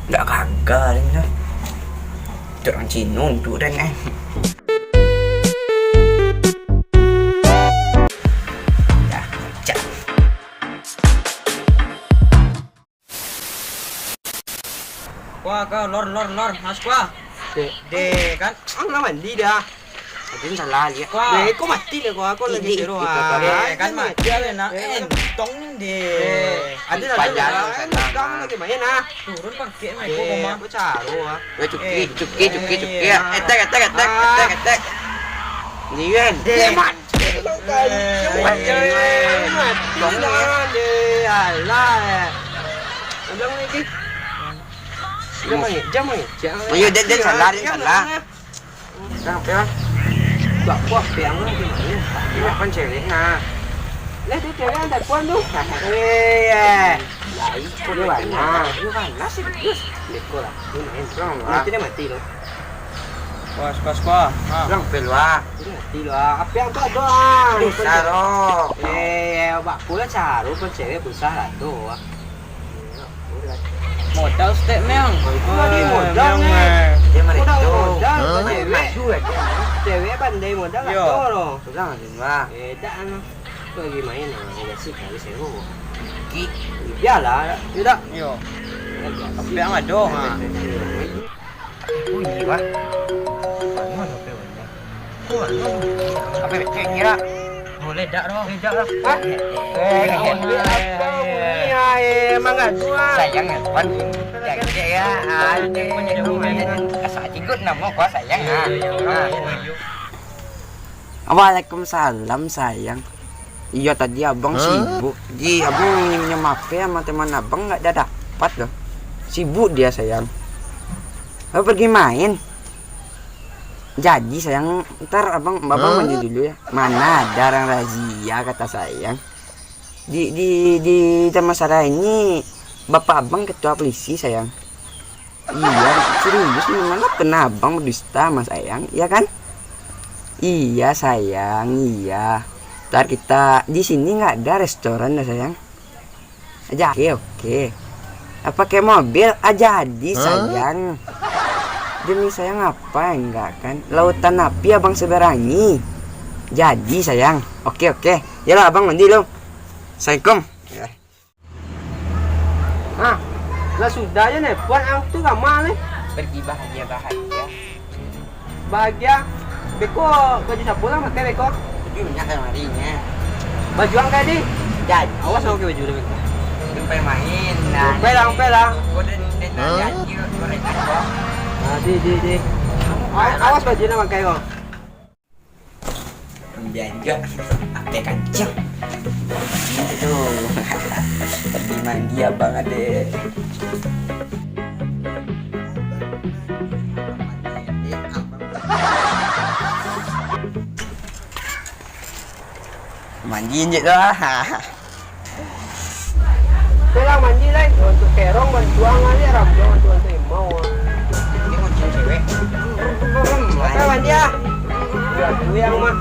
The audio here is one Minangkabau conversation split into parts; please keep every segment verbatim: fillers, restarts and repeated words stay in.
Ndak gaga den tu. Itu urang Cino tu den, eh. Dah, cak. Kuah, kuah, lor, lor, lor, mas kuah. Dek. Dek, kan? Ang lah mandi dah. Adin salah liek. Wah. Eh, kau mati deh kau, aku lagi Idik, seru, idik, ah. Eh, kan mati lah, nak. Eh, entong deh. Eh, ada lah, ada lah. Kan kau lagi main, ah. Turun bangkit, mai, kau, eh, kau mah. Aku caro, ah. Eh, cuki, eh, cuki, cuki, eh, cuki. Iya. Etek, etek, etek, ah, etek, etek. Ni kan? Deh. Dia mati. Kau mati, eh, mati lah, deh. Alah, eh. Udah, lagi. Udah, mai. Jam, mai. Jam. Ayo, dia, dia salah, dia salah. Nah, apa ya? Buat apa yang lagi ni? Ini kan cewek, nah. Lah, tu cewek yang telepon tu. Eh, ya. Lain. Di mana? Di mana sih? Beko lah. Ini main. Nanti dia mati tu. Kuah, kuah, kuah. Ha. Pulang pe lu, ah. Dia mati lu, ah. Apa yang tu ada, ah? Bisa, doh. Eh, ya, buat apa lah caro pun cewek pulsa lah tu, ah. Modal stek, Meng. Itu lagi modal, Meng, Meng. Dia modal, modal, hah? Cewek. Maju aja. Cewek pandai modal lah, yo. Tolong. Pulang, Din, wah. Eh, dak, anu. Itu lagi main, ah. Biasa kali sewa. Ki. Biarlah, tidak. Yo. Biasa. Tapi yang ada, ha. Bunyi, Pak. Mana H P bunyi? Mana bunyi? H P kecil ni, Pak. Oh, ledak doh. Ledak lah. Hah? Eh, eh, eh, eh, eh. Bunyi, ah, eh, emang gaduh, ah. Sayang, ya, Tuan. Janji, ya, ah, ini punya bunyi. Asal cikgu nama gua sayang, ah. Iya, iya, iya, iya. Waalaikumsalam, sayang. Iyo, tadi abang sibuk. Jadi, abang minjem-minjem H P sama teman abang, nggak ada dapat doh. Sibuk dia, sayang. Abang pergi main. Jadi, sayang, ntar abang, abang mandi dulu ya. Mana ada orang razia, kata sayang. Di, di, di Taman Sari ini, bapak abang ketua polisi, sayang. Iya, serius, mana pernah abang berdusta sama sayang, iya kan? Iya, sayang, iya. Ntar kita, di sini nggak ada restoran dah, sayang. Aja, oke, oke. Apa kayak mobil? Aja di, sayang. Demi sayang apa enggak, kan? Lautan api abang seberangi. Jadi, sayang. Oke, oke. Yalah, abang mandi lu. Assalamualaikum. Ya. Ah, lah sudah je nelpon ang tu, ka ma leh? Pergi bahagia-bahagia. Bahagia? Beko baju siapo lah pakai beko? Baju banyak kan lamari nyo. Baju ang ka di? Jadi. Awas ang pakai baju tu beko. Sampai main lah. Sampai lah, sampai lah. Kau dan, dan janji gorengan kau. Ah, di, di, di. Awas baju nak pakai kau. Ambiak juo, ape kancang. Aduh, pergi mandi abang ade. Mandi injek tu lah. Oke lah, mandi lai. Untuk kerong, bantuang lah ni, rambuang, bantuang tu imau. Ini kucing cewek. Oke, mandi ah. Udah tuyang mah.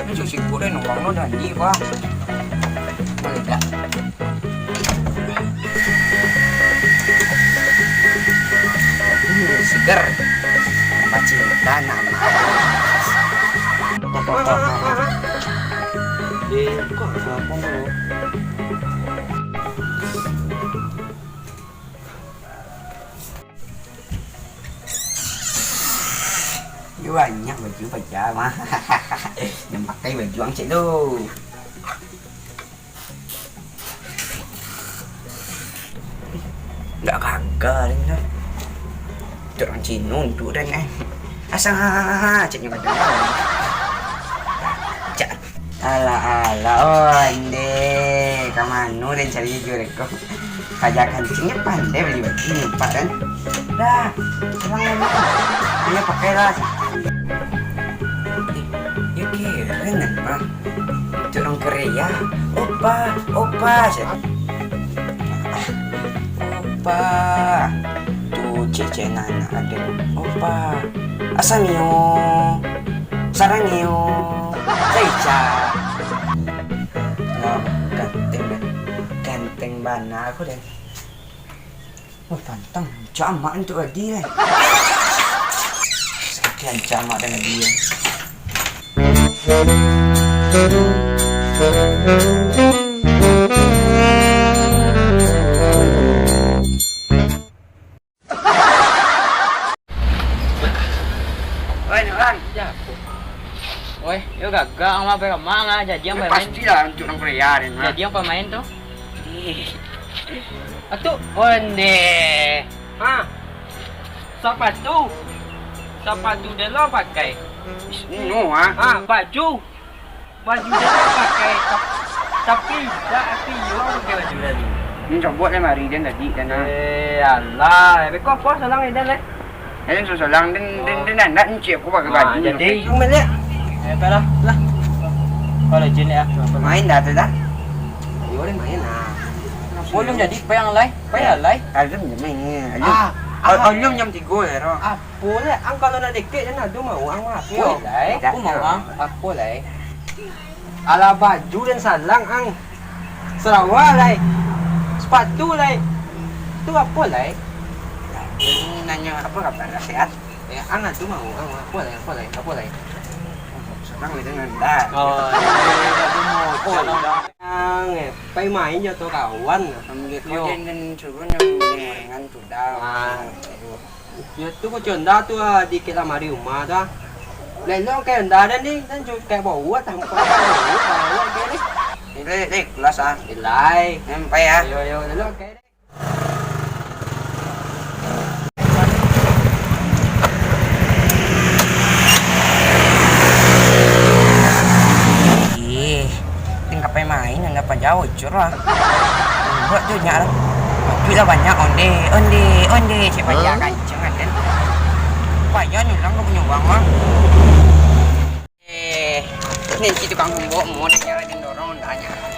Ini cuci kuda nongkrong lo janji, Pak. Meledak. Hmm, seger. Macinta nama. Eh, kok ada apa, Bro? Yo, banyak baju paja mah. Yang pakai baju ang cek tu. Ndak gaga ni lah. Itu urang Cino tu dan, eh. Asa, ceknyo kadang. Cak. Alah, alah, oh, ande. Ka mano den cari jujur ko? Paja kancing nyo pandai bali baju ni, Pak, kan? Dah, pulang lah, Mak. Ayo, pakai lah. Eh, yo keren kan, Pak? Itu urang Korea. Opa, opa, cek. Opa. Tu cek-cek anak-anak ado. Opa. Asanyo. Sarangiyo, Caica. Nah, ganteng, Ben. Ganteng bana aku, Den. Wah, pantang. Jamak tu tadi, eh. Sakit jamak dengan dia. Oi, nak, Bang. Ya, apo? Oi, yo gagak ang mah, pai ka ma ang ah, jadi ang pamain. Pastilah untuk nang Korea den mah. Jadi ang pamain tu. Ih. Atu, onde. Ha. Sapatu. Sapatu den lo pakai. Is, no, ah. Ha, baju. Baju den pakai, tap-, tapi indak, tapi iyo pakai baju tadi. Ni cobok lah mari den tadi, den, ah. Eh, alah, beko apo salang den, eh? Eh, den salang den, den, oh, den ndak encik aku pakai, ah, baju jadi tu. Cuma lihat. Eh, apalah, lah. Kalau jin ya. Main dah tu dah. Iyo, den main lah. Belum jadi, payah lai, payah lai. Alun je main, alun. Ah, al-, ah. Alun jam tigo ya, Ro. Ah. Apo lai, ang kalau nak dekek, jan ado mau ang mah. Apo lai? Apo mau ang? Apo lai? Alah, baju den salang ang. Sarawa lai. Sapatu lai. Tu apo lai? Ini nanyo apo kabar, sehat? Ya, ang ado mau ang mah. Apo lai, apo lai, apo lai? Salang itu nanda. Oh, iyo, iyo, iyo, aduh, mau. Oh, iyo. Ang, eh, pai main jo tu kawan. Ambil yo. Kau den, den suruh nang, nang ringan tu dah. Ah. Aduh. Yo tu kuci onda tu, ah, di kek lamari rumah tu, ah. Lelok kek onda den ni, den ju-, kek bau, ah, tampak bau, bau kek ni. Ni, ni, ni, kelas, ah. Ilai. Sampai, ah. Yo, yo, lelok kek ni. Ih. Tingga pai main, anda pajau, cur lah. Buat tu nyak lah. Duit lah banyak, onde, onde, onde, cek pajau. Hah? Kancang kan, kan? Payah nyulang kau punya uang mah. Eh, ni si tukang tumbok, mau dia nyala dorong, dah nyala.